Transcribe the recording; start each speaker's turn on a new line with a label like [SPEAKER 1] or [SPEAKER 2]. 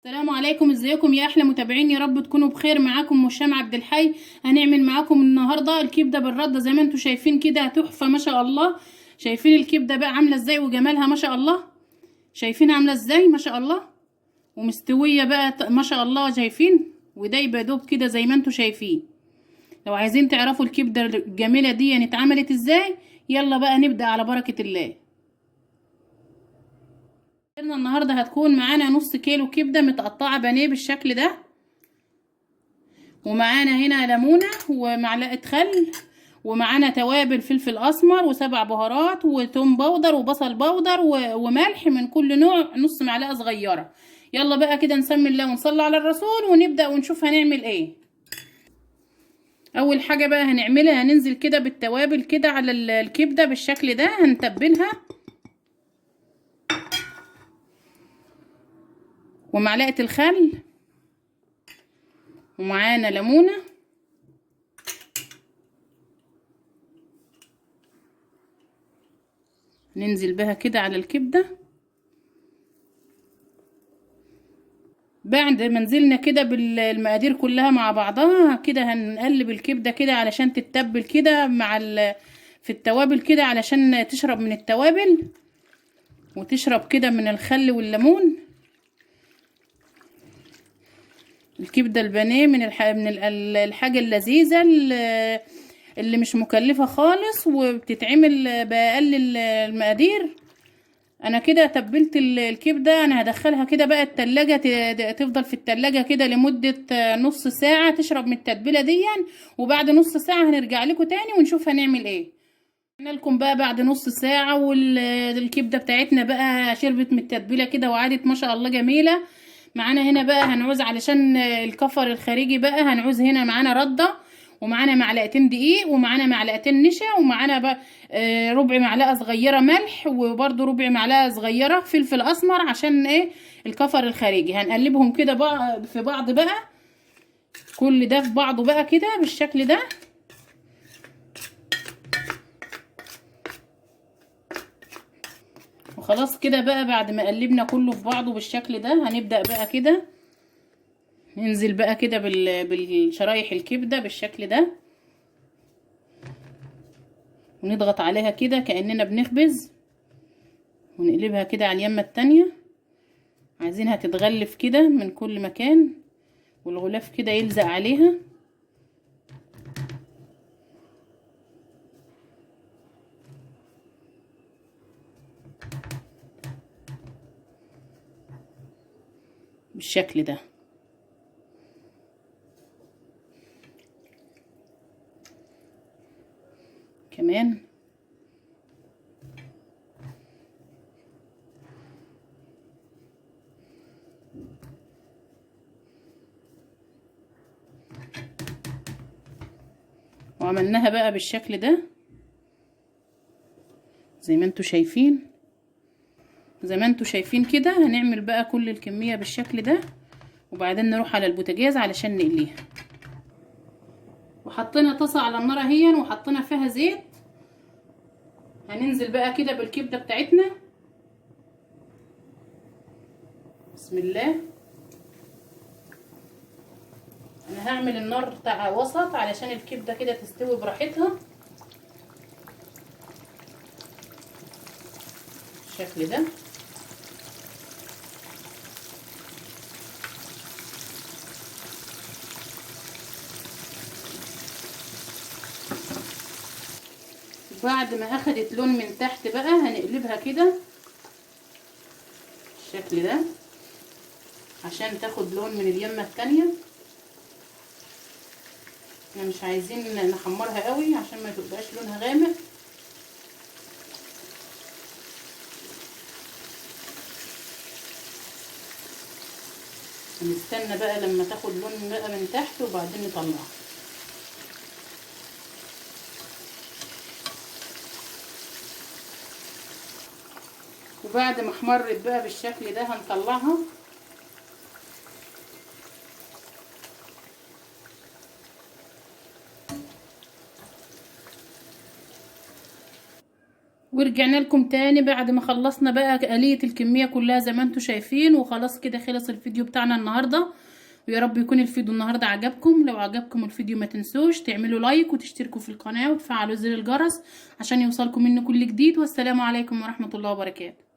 [SPEAKER 1] السلام عليكم، ازيكم يا احلى متابعين؟ يا رب تكونوا بخير. معاكم هشام عبد الحي. هنعمل معاكم النهارده الكبده بالردة زي ما انتم شايفين كده، تحفة ما شاء الله. شايفين الكبده بقى عامله ازاي وجمالها ما شاء الله، شايفين عامله ازاي ما شاء الله، ومستويه بقى ما شاء الله، شايفين ودايبه دوب كده زي ما انتم شايفين. لو عايزين تعرفوا الكبده الجميلة دي يعني اتعملت ازاي، يلا بقى نبدا على بركة الله. النهارده هتكون معانا نص كيلو كبده متقطعه بانيه بالشكل ده، ومعانا هنا ليمونه ومعلقة خل، ومعانا توابل فلفل اسمر وسبع بهارات وتوم powder وبصل powder وملح من كل نوع نص معلقه صغيرة. يلا بقى كده نسمي الله ونصلي على الرسول ونبدا ونشوف هنعمل ايه. اول حاجة بقى هنعملها، هننزل كده بالتوابل كده على الكبده بالشكل ده، هنتبلها، ومعلقة الخل، ومعانا ليمونه، ننزل بها كده على الكبده. بعد ما نزلنا كده بالمقادير كلها مع بعضها كده، هنقلب الكبده كده علشان تتبل كده مع في التوابل كده، علشان تشرب من التوابل وتشرب كده من الخل والليمون. الكبده البانيه من الحاجة اللذيذة اللي مش مكلفة خالص وبتتعمل باقل المقادير. انا كده تبلت الكبده، انا هدخلها كده بقى التلاجة، تفضل في التلاجة كده لمدة نص ساعة تشرب من التتبيله دي، وبعد نص ساعة هنرجع لكم تاني ونشوف هنعمل ايه. قلنا لكم بقى بعد نص ساعة والكبده بتاعتنا بقى شربت من التتبيله كده وعادت ما شاء الله جميلة. معانا هنا بقى هنعوز علشان الكفر الخارجي بقى، هنعوز هنا معانا رده، ومعانا معلقتين دقيق، ومعانا معلقتين نشا، ومعانا بقى ربع معلقه صغيرة ملح، وبرده ربع معلقه صغيرة فلفل اسمر عشان ايه الكفر الخارجي. هنقلبهم كده بقى في بعض بقى، كل ده في بعضه بقى كده بالشكل ده. وخلاص كده بقى بعد ما قلبنا كله في بعضه بالشكل ده، هنبدأ بقى كده ننزل بقى كده بالشرايح الكبدة بالشكل ده، ونضغط عليها كده كأننا بنخبز، ونقلبها كده على اليمة التانية. عايزينها تتغلف كده من كل مكان، والغلاف كده يلزق عليها. بالشكل ده. كمان وعملناها بقى بالشكل ده زي ما انتوا شايفين، زي ما انتوا شايفين كده. هنعمل بقى كل الكمية بالشكل ده، وبعدين نروح على البوتاجاز علشان نقليها. وحطينا طاسة على النار اهي، وحطينا فيها زيت. هننزل بقى كده بالكبدة بتاعتنا، بسم الله. انا هعمل النار بتاع وسط علشان الكبدة كده تستوي براحتها بالشكل ده. بعد ما اخدت لون من تحت بقى هنقلبها كده بالشكل ده عشان تاخد لون من اليمة التانية. احنا مش عايزين نحمرها قوي عشان ما تبقاش لونها غامق. هنستنى بقى لما تاخد لون بقى من تحت وبعدين نطلعها. وبعد ما احمرت بقى بالشكل ده هنطلعها. ورجعنا لكم تاني بعد ما خلصنا بقى آلية الكمية كلها زي ما انتم شايفين. وخلاص كده خلص الفيديو بتاعنا النهاردة، ويا رب يكون الفيديو النهاردة عجبكم. لو عجبكم الفيديو ما تنسوش تعملوا لايك وتشتركوا في القناة وتفعلوا زر الجرس عشان يوصلكم منه كل جديد. والسلام عليكم ورحمة الله وبركاته.